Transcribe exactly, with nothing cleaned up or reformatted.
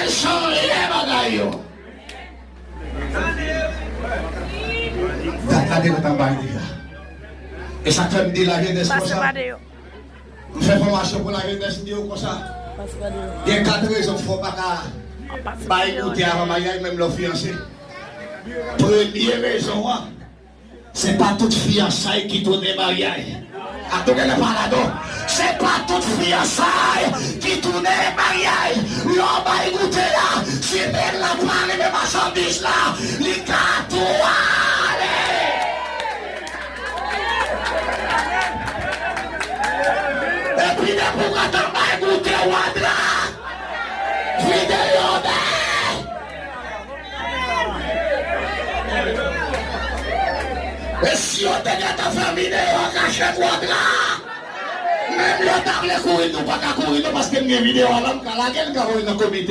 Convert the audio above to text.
Chanje bagay yo. Gade nan tanbay deja. E sa k fè m di lajenès konsa. M fè fòmasyon pou lajenès, m di yo konsa. Gen kat rezon k fè w pa ka bay goute avan maryaj, menm lè w fiyanse. Premye rezon an, se pa tout fiyansay ki tounen maryaj. Atouke nan palado, se pa tout fiyansay ki tounen maryaj. Lè w bay goute a, si nèg la pa renmen machandiz la, li ka tou ale. Epi depi w gentan bay goute wadra, vide yo de. E si yo te gentan fè videyo a kache wadra, menm yo ta vle kouri, nou pa ka kouri non, paske m gen videyo a la, m ka lage l, m ka voye nan komite.